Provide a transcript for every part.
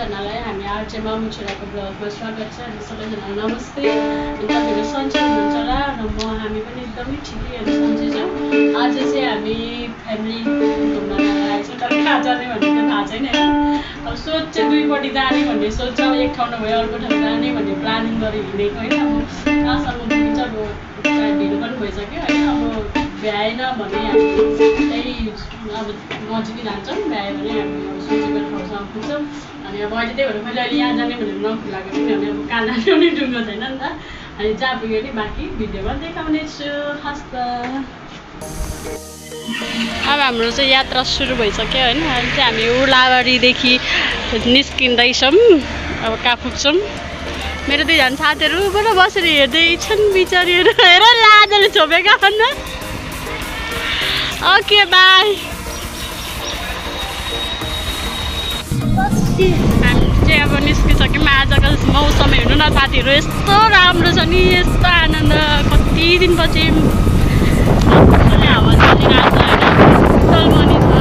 सबैजनालाई हामी आरजे मामु छोराको ब्लगमा स्वागत छ। अनि सबैजनालाई नमस्ते। तपाईँहरू सन्चै हुनुहुन्छ होला र हामी पनि एकदमै ठिकै अनि सन्चै छौँ। आज चाहिँ हामी फ्यामिली घुम्न आएको छौँ। तर कहाँ जाने भन्ने त थाहा छैन होइन। अब सोच चाहिँ दुईपट्टि जाने भन्ने सोच छ। एक ठाउँ नभए अर्को ठाउँ जाने भन्ने प्लानिङ गरेर हिँडेको होइन। अब कहाँसम्म पुगिन्छ अब ढिलो पनि भइसक्यो होइन। अब भ्याएन भने हामी त्यही अब नजिकै जान्छौँ। भ्यायो भने हामी सोचेको ठाउँसम्म पुग्छौँ। अनि अब अहिले त्यही भएर मैले अहिले यहाँ जाने भनेर नखुलाएको किनभने अब कहाँ जाने पनि ढुङ्गो छैन नि त। अनि जहाँ पुग्यो नि बाँकी भिडियोमा देखाउने छु। हस् त। अब हाम्रो चाहिँ यात्रा सुरु भइसक्यो होइन। अहिले चाहिँ हामी उर्लाबारीदेखि निस्किँदैछौँ। अब कहाँ पुग्छौँ। मेरो दुईजना साथीहरू बाट बसेर हेर्दैछन् बिचारीहरू। हेर लाजले छोपेका छन्। Okay by. हामी चाहिँ अब निस्किसक्यौँ। आजको मौसम हेर्नु न साथीहरू यस्तो राम्रो छ नि। यस्तो आनन्द कति दिनपछि हावा चलिरहेको छ होइन। शीतल पनि छ।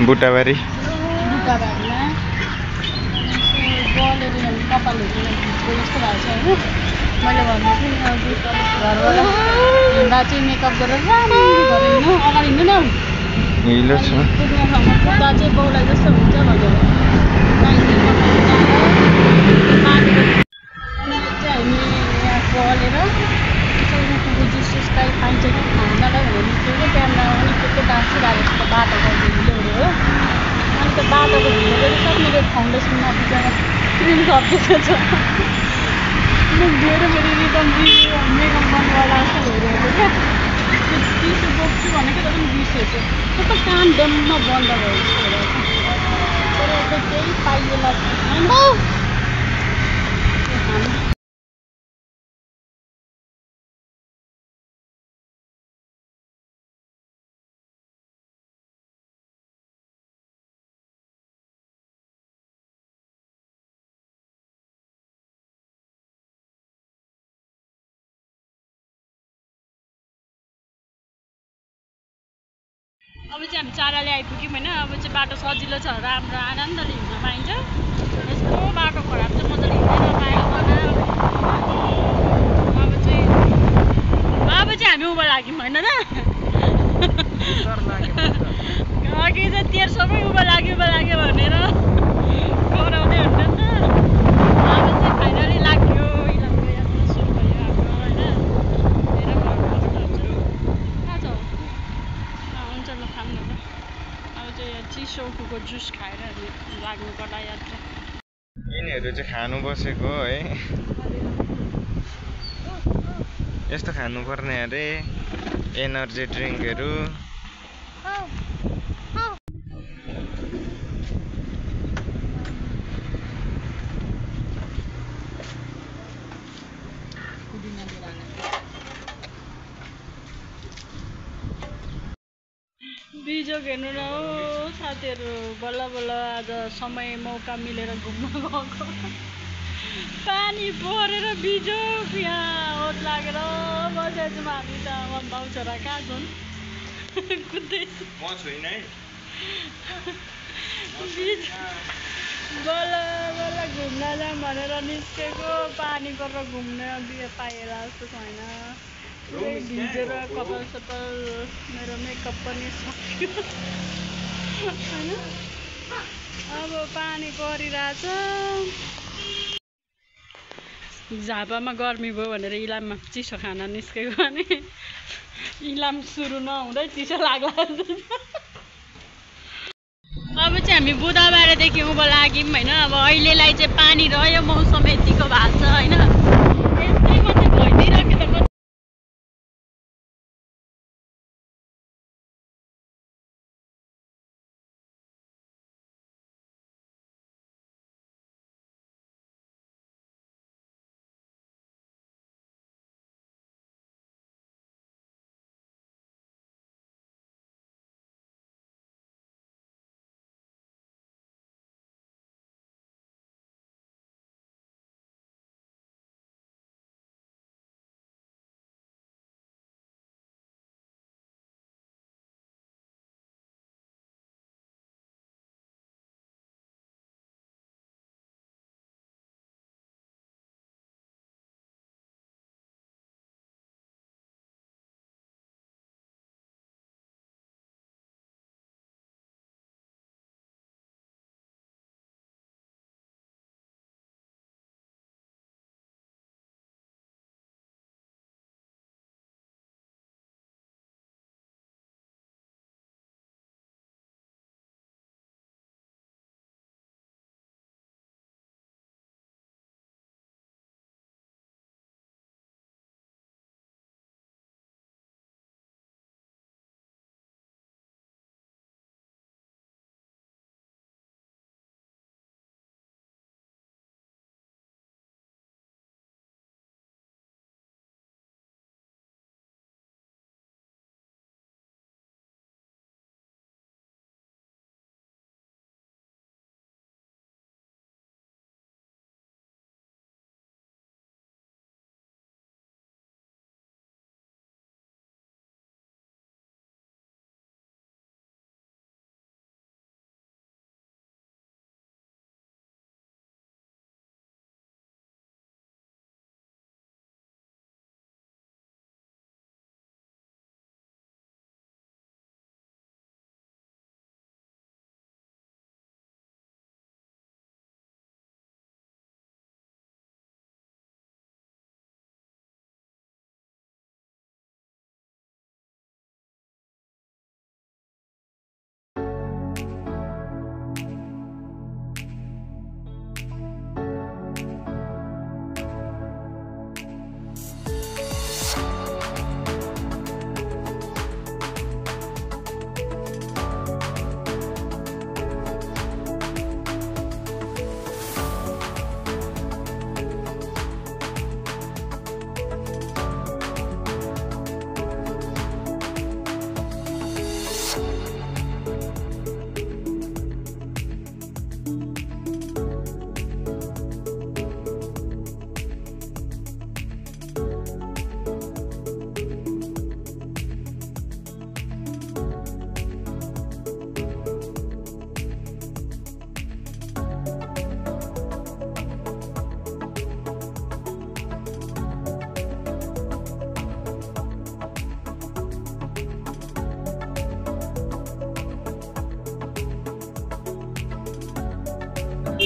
बुटाबारी बुटाबारीमा बलेर कपालहरू जस्तो भएको छ होइन। मैले भन्नु थिएँ अघि घरबाट हिँड्दा चाहिँ मेकअप गरेर राम्ररी गरेर हिँड्नु। अगाडि हिँड्नु न हिलो छ पुग्ने ठाउँमा पुग्दा चाहिँ बाउलाई जस्तो हुन्छ भनेर हामी यहाँ बलेर जुस काहीँ खाइन्छ कि खानालाई भनेर निस्केको। त्यहाँबाट अलिक के डाँसिरहेको छ बाटो हिलोहरू हो। अनि त्यो बाटोको हिलोले सब मेरो फाउन्डेसन नबिजाएर क्रिम सकिएको छ। मेरो रिबन मेकअप गर्नुवाला जस्तो भइरहेको क्या। त्यो टिसु बोक्छु भनेको त पनि बिर्सेछु। त्यो त कान डम्म बन्द भयो जस्तो भइरहेको छ। तर केही पाइएला छैन। चाहिँ हामी चाराले आइपुग्यौँ होइन। अब चाहिँ बाटो सजिलो छ, राम्रो आनन्दले हिँड्न पाइन्छ। यस्तो बाटो खराब चाहिँ मजाले हिँडेर पाइँदैन। अब चाहिँ हामी उँभो लाग्यौँ होइन र अघि चाहिँ 1300मै उँभो लाग्यो भनेर कराउँदै हुन्थ्यो नि त। अब चाहिँ फाइनली लाग्यो, इलामको यात्रा सुरु भयो हाम्रो होइन। धेरै कस्तो हुन्छ कहाँ छ हुन्छ ल खाऊँ न त। अब चाहिँ चिसो उखुको जुस खाएर हामी लाग्नु पर्ला यात्रा। यिनीहरू चाहिँ खानु बसेको हो है। यस्तो खानुपर्ने अरे एनर्जी ड्रिङ्कहरू। बिजोग हेर्नु न हो साथीहरू, बल्ल बल्ल आज समय मौका मिलेर घुम्न गएको। पानी परेर बिजोग यहाँ ओत लागेर बसेको छौँ हामी त। बाउ छोरा कहाँ छन् कुद्दैछु। म छुइनँ है। बल्ल बल्ल घुम्न जाऊँ भनेर निस्केको, पानी गरेर घुम्न पाइएला जस्तो छैन। पुरै भिजेर कपाल सपाल मेरो मेकअप पनि सक्यो होइन। अब पानी परिरहेछ। झापामा गर्मी भयो भनेर इलाममा चिसो खाना निस्केको भने इलाम सुरु नहुँदै चिसो लाग्ला। अब चाहिँ हामी बुधबारदेखि उँभो लाग्यौँ होइन। अब अहिलेलाई चाहिँ पानी रह्यो, मौसम यतिको भएको छ होइन।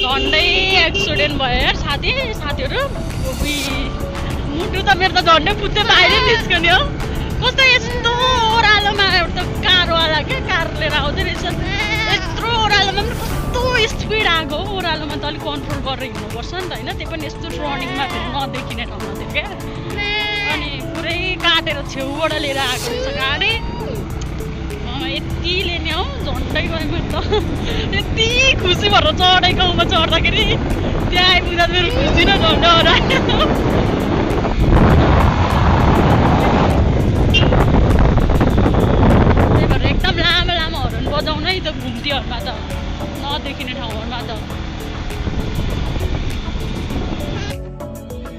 झन्डै एक्सिडेन्ट भयो यार साथीहरू मुटु त मेरो त झन्डै फुत्दै बाहिरै निस्कने हो। कस्तो यस्तो ओह्रालोमा एउटा कारवाला क्या कार लिएर आउँदै रहेछ, यत्रो ओह्रालोमा पनि कस्तो स्पिड आएको हो। ओह्रालोमा त अलिक कन्ट्रोल गरेर हिँड्नुपर्छ नि त होइन, त्यो पनि यस्तो टर्निङमा फेरि नदेखिने ठाउँमा थियो क्या। अनि पुरै काटेर छेउबाट लिएर आएको रहेछ गाडी। यति लिने हौ झन्डै गयो मैले त, यति खुसी भएर चढेँ गाउँमा चढ्दाखेरि त्यहाँ आइपुग्दा मेरो खुसी न झन्डै हरायो। त्यही भएर एकदम लामो लामो हर्न बजाउनु है त घुम्तीहरूमा त, नदेखिने ठाउँहरूमा त।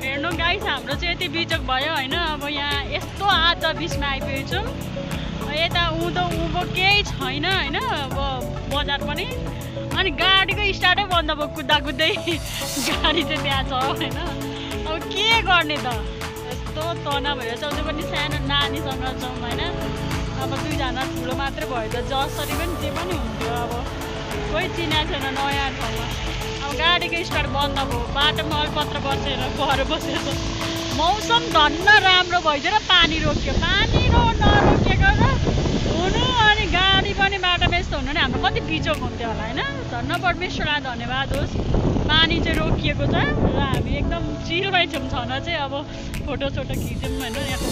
हेर्नु गाइस हाम्रो चाहिँ यति बिचक भयो होइन। अब यहाँ यस्तो आधा बिचमा आइपुगेको छौँ। यता उँधो उँभो केही छैन होइन, अब बजार पनि। अनि गाडीको स्टार्टै बन्द भयो, कुद्दा कुद्दै गाडी चाहिँ त्यहाँ छ होइन। अब के गर्ने त, यस्तो तना भइरहेछ। त्यो पनि सानो नानीसँग छौँ होइन। अब दुईजना ठुलो मात्रै भयो त जसरी पनि जे पनि हुन्थ्यो। अब कोही चिना छैन नयाँ ठाउँमा। अब गाडीको स्टार्ट बन्द भयो, बाटोमा अलपत्र बसेर पर बसेर। मौसम धन्न राम्रो भइदिएर पानी रोक्यो, पानी नरोकिएको र हुनु। अनि गाडी पनि बाटोमा यस्तो हुनु नि हाम्रो कति बिचोक हुन्थ्यो होला होइन। धन्न परमेश्वरलाई धन्यवाद होस्, पानी चाहिँ रोकिएको छ र हामी एकदम चिलमै छौँ। छन चाहिँ अब फोटोसोटो खिच्यौँ होइन। यहाँ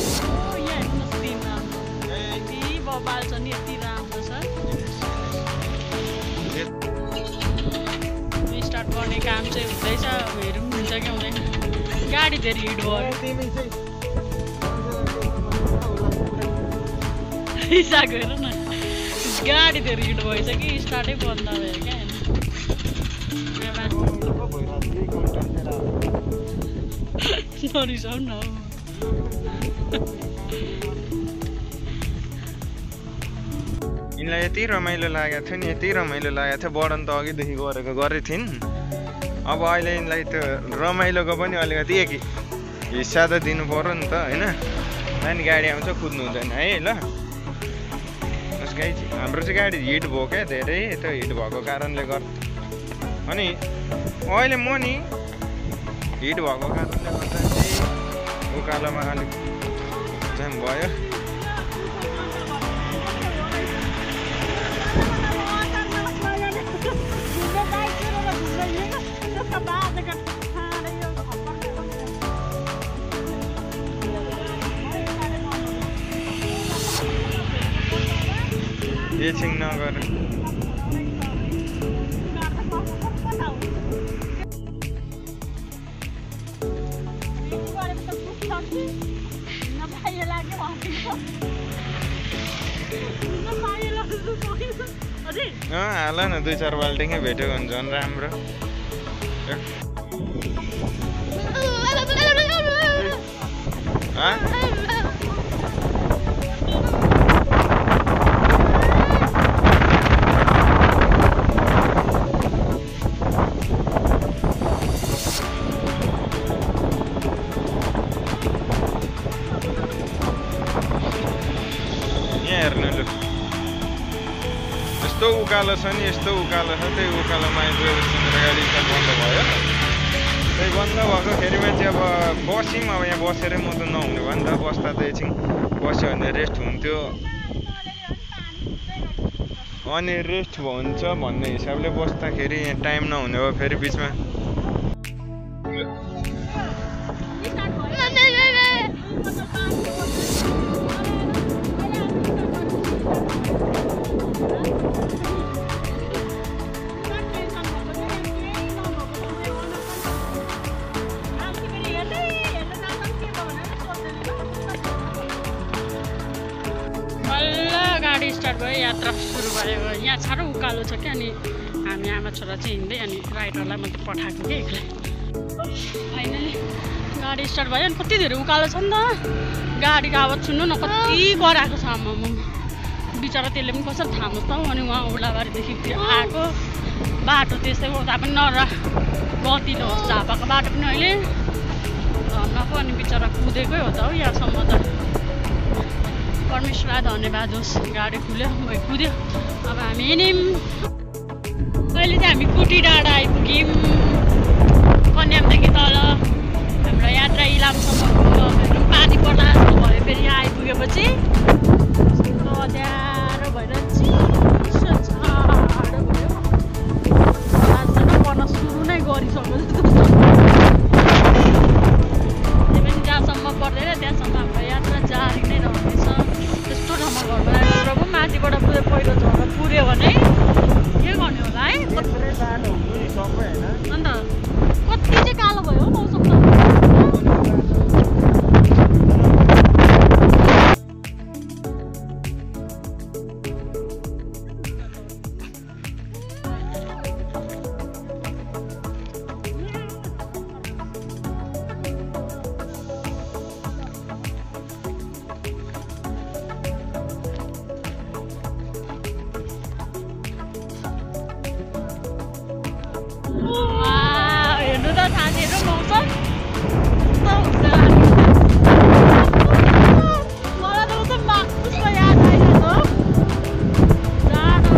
हेर्नुहोस् दिन राम्रो, यति बबाल छ नि, यति राम्रो छ। स्टार्ट गर्ने काम चाहिँ हुँदैछ, हेरौँ हुन्छ कि हुँदैन। गाडी धेरै हिट भयो, हिसाब हेर न, गाडी धेरै हिट भएछ कि स्टार्टै बन्द भयो क्या। नरिसाउ न यिनलाई यति रमाइलो लागेको थियो नि, यति रमाइलो लागेको थियो। वर्णन त अघिदेखि गरेको थिइन्। अब अहिले यिनलाई त्यो रमाइलोको पनि अलिकति एक हिस्सा त दिनु पर्यो नि त होइन। नानी गाडी आउँछ कुद्नु हुँदैन है ल। हाम्रो चाहिँ गाडी हिट भयो क्या धेरै, त्यो हिट भएको कारणले गर्दा। अनि अहिले म नि हिट भएको कारणले गर्दा चाहिँ उकालोमा अलिक जाम भयो। एकछिन नगर हाल न 2-4 बाल्टिङै भेट्यो भने झन् राम्रो। यस्तो उकालो छ नि, यस्तो उकालो छ। त्यही उकालोमा आइपुगेपछि मेरो गाडी स्टार्ट बन्द भयो। त्यही बन्द भएकोखेरि चाहिँ अब बस्यौँ। अब यहाँ बसेरै म त नहुने भयो नि त, बस्दा त एकछिन बस्यो भने रेस्ट हुन्थ्यो। अनि रेस्ट हुन्छ भन्ने हिसाबले बस्दाखेरि यहाँ टाइम नहुने भयो। फेरि बिचमा गाडी स्टार्ट भयो, यात्रा सुरु भयो। यहाँ साह्रो उकालो छ क्या। अनि हामी आमा छोरा चाहिँ हिँड्दै, अनि राइडरलाई मात्रै पठाएको क्या एक्लै। फाइनली गाडी स्टार्ट भयो। अनि कति धेरै उकालो छ नि त, गाडीको आवाज सुन्नु न कति कराएको छ आमामा। बिचरा त्यसले पनि कसरी थाम्नुहोस् त। अनि उहाँ ओर्लाबारीदेखि आएको बाटो त्यस्तै उता पनि गतिलो होस् झापाको बाटो पनि अहिले धन्न पो। अनि बिचरा कुदेकै हो त हौ यहाँसम्म त। परमेश्वरलाई धन्यवाद होस्, गाडी खुल्यो, कुद्यो। अब हामी हिँड्यौँ। अहिले चाहिँ हामी कुटी डाँडा आइपुग्यौँ कन्यामदेखि तल हाम्रो यात्रा इलामसम्मको पानी पर्ला जस्तो भयो फेरि यहाँ आइपुगेपछि अँध्यारो भएर चिसो जाडो भयो आजसम्म पर्न सुरु नै गरिसक्यो त्यही पनि जहाँसम्म पर्दैन त्यहाँसम्म हाम्रो यात्रा जारी नै रहनेछ त्यस्तो ठाउँमा घर बनाएर प्रभु माथिबाट पहिरो झरेर पुऱ्यो भने के गर्ने होला है अन्त कति चाहिँ कालो भयो हौ मौसम त हेर्नु त साथीहरू मौसम कस्तो हुन्छ मलाई त उता माक्सको याद आइरहेको जाडो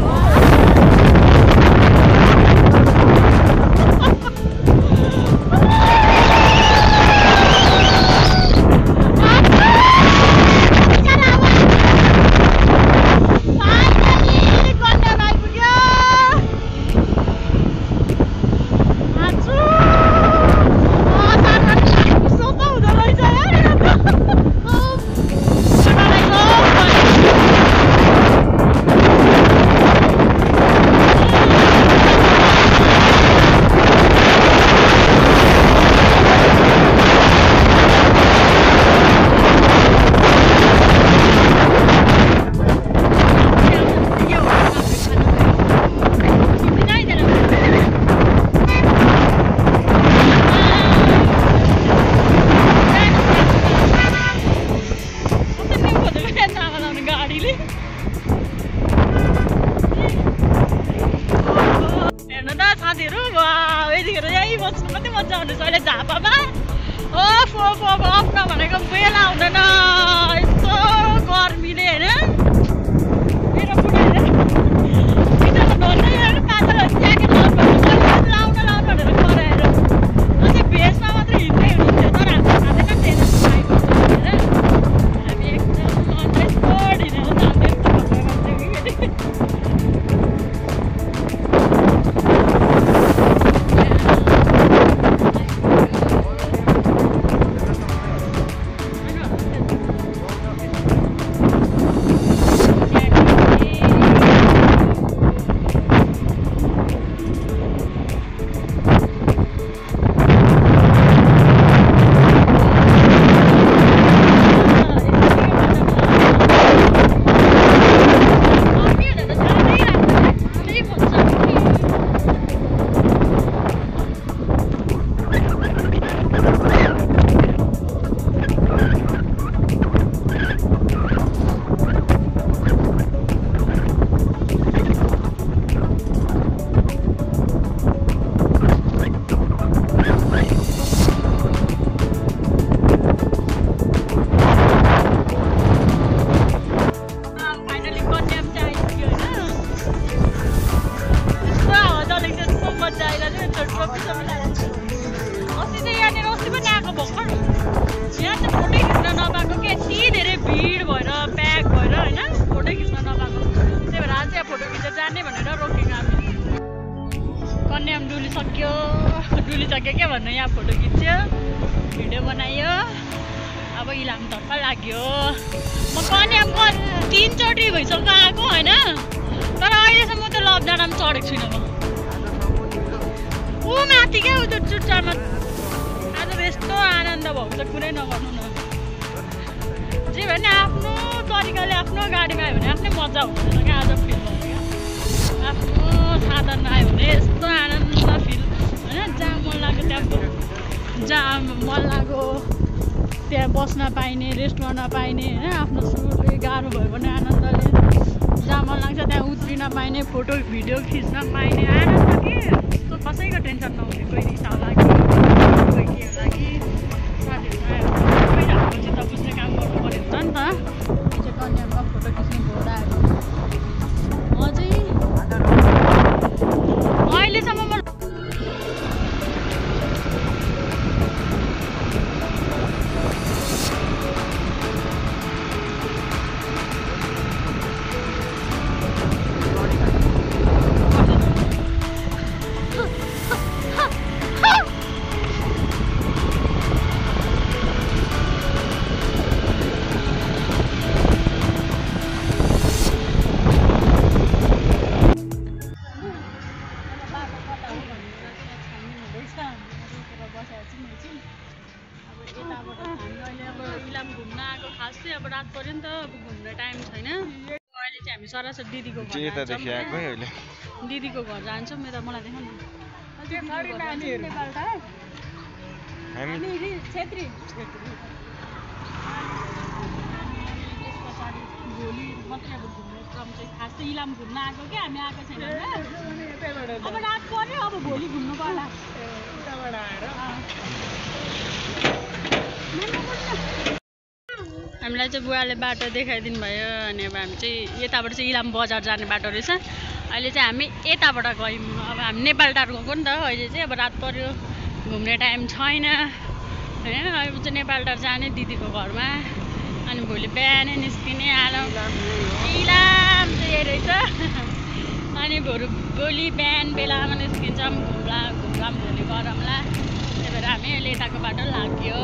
डुलिसक्यो क्या भन्नु यहाँ फोटो खिच्यो भिडियो बनायो अब इलामतर्फ लाग्यो म कन्यामको 3 चोटि भइसक्यो आएको होइन तर अहिलेसम्म त लपडाँडामा चढेको छुइनँ म ऊ माथि क्या उता चुट्टामा आज त यस्तो आनन्द भएको छ कुरै नगर्नु न जे भने आफ्नो तरिकाले आफ्नो गाडीमा आयो भने आफ्नै मजा हुन्छ क्या आज फिल भयो क्या आफ्नो साधन आयो भने यस्तो आनन्द फिल होइन जहाँ मन लाग्यो जहाँ मन लाग्यो त्यहाँ बस्न पाइने रेस्ट गर्न पाइने होइन आफ्नो सुरले गाह्रो भयो भने आनन्दले जहाँ मन लाग्छ त्यहाँ उत्रिन पाइने फोटो भिडियो खिच्न पाइने आनन्द के यस्तो कसैको टेन्सन नहुने कोही रिसा होला कि कोही के होला कि साथीहरू आयो कोही हाम्रो चित्त बुझ्ने काम गर्नु पर्यो हुन्छ नि त चाहिँ कन्याममा फोटो खिच्ने घोडाहरू यताबाट हामी अहिले अब इलाम घुम्न आएको खास चाहिँ अब रात पर्यो नि त अब घुम्ने टाइम छैन अहिले चाहिँ हामी सरासर दिदीको घर यतादेखि आएको है अहिले दिदीको घर जान्छौँ यता मलाई देखाउँ न हामी छेत्री भोलि मात्रै अब घुम्ने क्रम चाहिँ खास चाहिँ इलाम घुम्न आएको क्या हामी आएको छैन अब रात पर्यो अब भोलि घुम्नु पर्ला हामीलाई चाहिँ बुवाले बाटो देखाइदिनु भयो अनि अब हामी चाहिँ यताबाट चाहिँ इलाम बजार जाने बाटो रहेछ अहिले चाहिँ हामी यताबाट गयौँ अब हामी नेपाल टार गएको नि त अहिले चाहिँ अब रात पर्यो घुम्ने टाइम छैन होइन अब चाहिँ नेपाल टार जाने दिदीको घरमा अनि भोलि बिहानै निस्किने इलाम चाहिँ यही रहेछ अनि भोलि बिहान बेलामा निस्किन्छौँ घुमघाम भोलि गरौँला त्यही भएर हामी अहिले यताको बाटो लाग्यो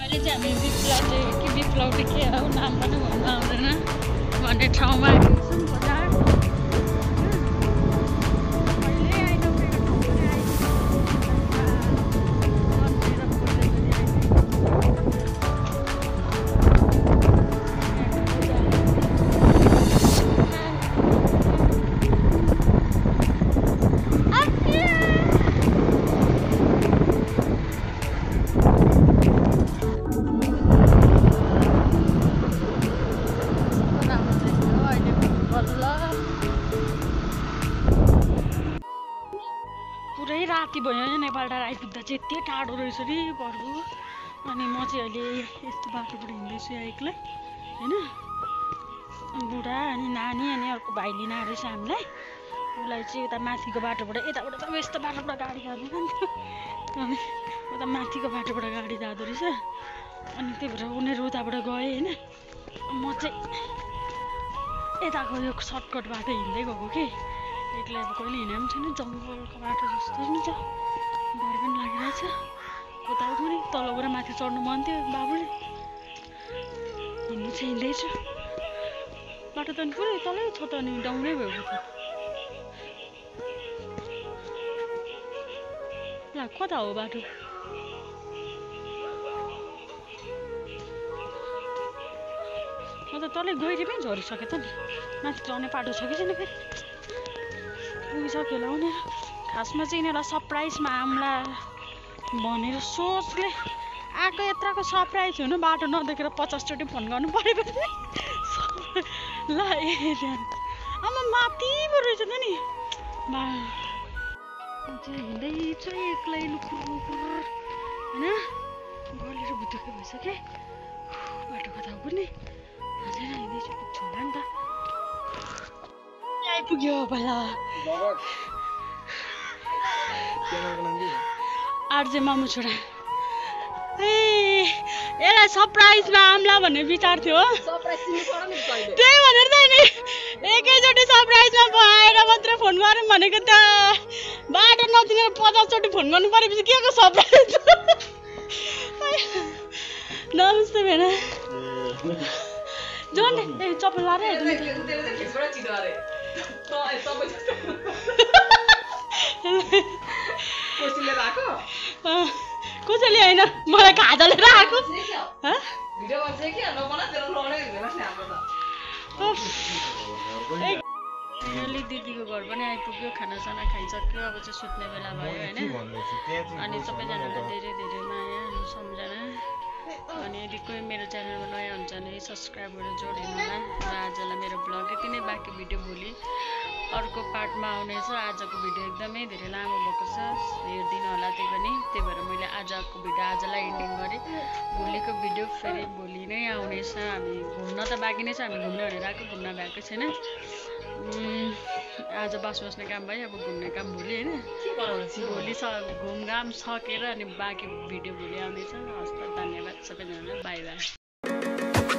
अहिले चाहिँ हामी बिप्लौटी के हो नाम पनि भन्नु आउँदैन भन्ने ठाउँमा आइपुग्छौँ बजार पुरै राति भयो नेपाल टार आइपुग्दा चाहिँ यति टाढो रहेछ नि पर्वु अनि म चाहिँ अहिले यस्तो बाटोबाट हिँड्दैछु एक्लै होइन बुढा अनि नानी अनि अर्को भाइ लिन आएछ हामीलाई उसलाई चाहिँ यता माथिको बाटोबाट यताबाट त यस्तो बाटोबाट गाडी जाँदैन नि त अनि उता माथिको बाटोबाट गाडी जाँदो रहेछ अनि त्यही भएर उनीहरू उताबाट गए होइन म चाहिँ यताको यो सर्टकट बाटो हिँड्दै गएको कि एक्लै अब कहिले हिँडे पनि छैन जङ्गलको बाटो जस्तो नि छ डर पनि लागिरहेछ उता उठ्नु नि तलबाट माथि चढ्नु मन थियो बाबुले हिँड्नु चाहिँ हिँड्दैछु बाटो त पुरै तलै छ त अनि डाउनै भएको थियो ल कता हो बाटो म त तलै गहिरो पनि झरिसकेँ त नि माथि चढ्ने बाटो छ कि छैन फेरि पुगिसक्यो होला उनीहरू खासमा चाहिँ यिनीहरूलाई सरप्राइजमा आउँला भनेर सोचले आएको यत्रोको सरप्राइज हुनु बाटो नदेखेर 50 चोटि फोन गर्नु परेको थियो ल आमा माथि पो रहेछ त नि हिँड्दैछु एक्लै लुकुर लुकुर होइन गलेर भुतुकै भइसक्यो बाटो कता हो पनि हजुर हिँड्दैछु पुग्छु होला नि त आइपुग्यो पहिला आरजे मामु छोरा ए यसलाई सरप्राइजमा आम्ला भन्ने विचार थियो त्यही भनेर त नि एकैचोटि सरप्राइजमा आएर मात्रै फोन गरौँ भनेको त बाटो नचिनेर 50 चोटि फोन गर्नु परेपछि के को सरप्राइज नमस्ते भेना जोन ए चप्पल लाएर कसैले होइन मलाई खाजाले राखेको दिदीको घर पनि आइपुग्यो खानासाना खाइसक्यो अब चाहिँ सुत्ने बेला भयो होइन अनि सबैजनालाई धेरै धेरै माया सम्झना अनि यदि कोही मेरो च्यानलमा नयाँ हुन्छ भने सब्सक्राइब गरेर जोडिनु होला र आजलाई मेरो ब्लग यति नै बाँकी भिडियो भोलि अर्को पार्टमा आउनेछ आजको भिडियो एकदमै धेरै लामो भएको छ हेरिदिनु होला त्यही पनि त्यही भएर मैले आजको भिडियो आजलाई एन्डिङ गरेँ भोलिको भिडियो फेरि भोलि नै आउनेछ हामी घुम्न त बाँकी नै छ हामी घुम्ने भनेर आएको घुम्न भएको छैन आज बस्ने काम भयो अब घुम्ने काम भोलि होइन भोलि घुमघाम सकेर अनि बाँकी भिडियो भोलि आउनेछ हस् त धन्यवाद सबैजनालाई बाई बाई